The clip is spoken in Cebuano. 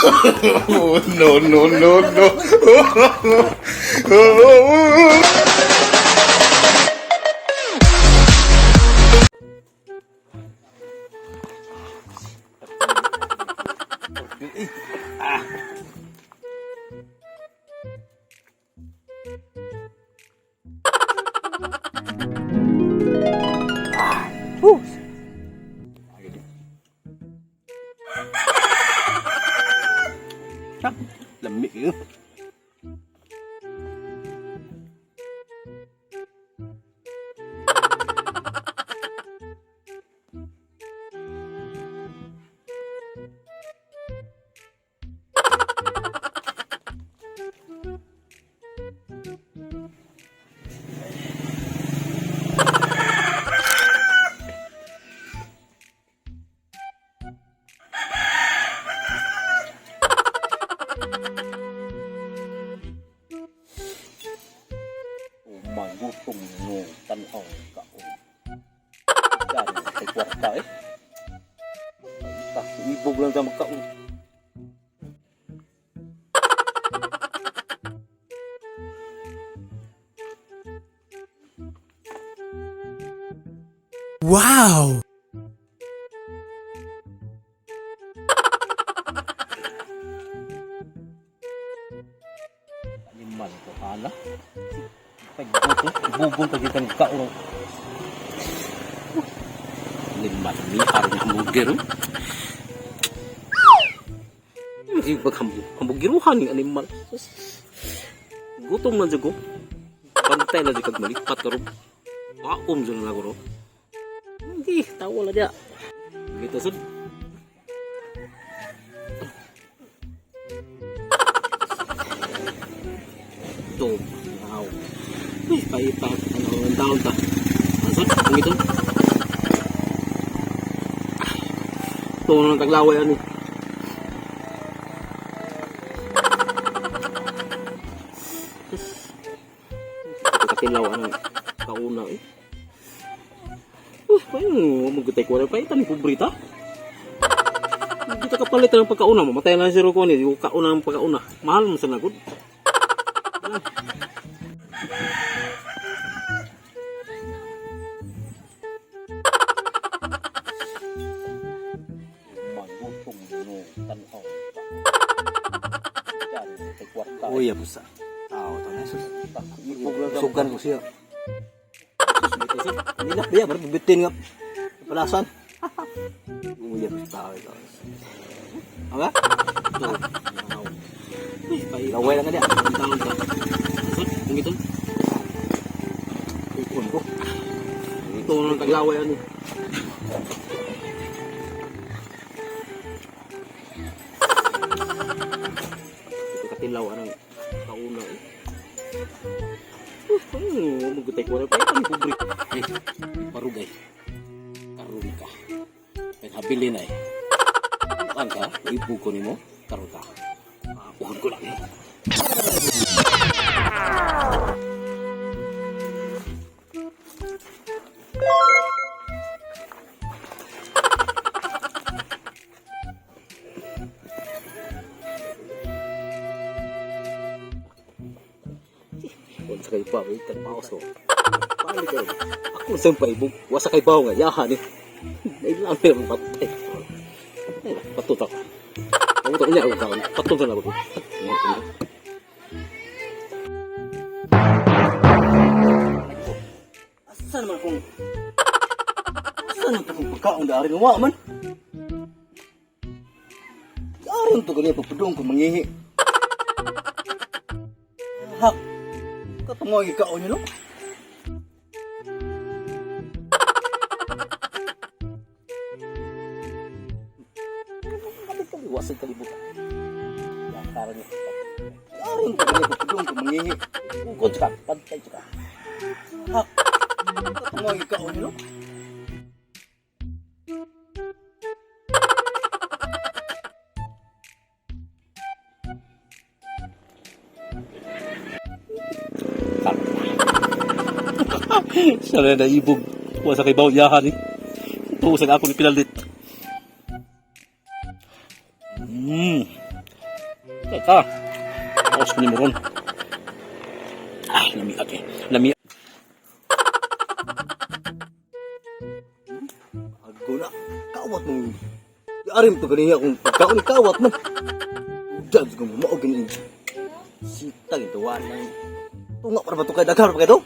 Oh, no, no, no, no. Ha, lami yun. Magutom mo tanaw kaon. Dari kay kwarta eh. Ta, ibog lang ta magkaon. Wow! Animal ko hala. Pagbuto, bubon pa kita ng kaon. Animal mi aron hamburger. Ibag hamburgeruhan ni animal. Gutom na jud ko. Bantay na jud kag malipat karon. Paom jud na ko ro. Hindi, tawa la dia. Gitu sud. Gutom. Wow. Uy, paita. Ano, ang taon ta. Asod, ang ito. Ito na ng taglaway ano. Katilaw ano. Kauna eh. Uy, paano magutay ko rin? Paita ni pobrita. Hindi ta kapalit ng pagkauna. Mamatay lang si Rocco ni. Yung kauna ng pagkauna. Mahal mo sa nagod. Magutom no tanaw. Dari kay kwarta. Uy, abusa. Tao to na sus. Ibog lang ta. Sugan ko siya. Nila biya pero bitin nga. Palasan. Uy, abusa tao ito. Aba? Uy, paita. Laway lang ka niya. Ang taon ta. Asod, ang ito. Ikon ko. Ito na ng taglaway ano. Ito katilaw ano. Kauna eh. Uy, paano magutay ko rin? Paita ni pobre. Eh, parugay. Karon ka. May habili na eh. Kuan ka, ibog ko nimo. Karon ka. Uhod ko lang eh. Kung sa kay bawo, ikan pauso. Paano ka? Ako sa paibog, wasa kay bawo nga, yahan eh. Nailang meron patay. Ay, patuta ka. Ako to niya, ako kaon. Patuta na ako. Asa naman kung Asa naman kung pagkaon dari nga man. Aron to ganiya pagpudong ko mangihi. Ha. Katungo ang ikaon niyo no? Iwasan kalibutan. Yakaran niya. Aron to ganiya pagpudong ko mangihi. Ukod ka, pantay ka. Ha. Katungo ang ikaon niyo no? Siya na naibog. Wasa kay bawo, yahan eh. Tuusan ako ni pinalit. Kay ka. Tapos ni mo ron. Ah, lami ate. Lami. Ago na. Kawat mo. Yari mo to ganiya kung pagkaon kawat mo. Judge ko mo mao gani. Sita gito wala. Tunga para ba to kay daghar pa kay to?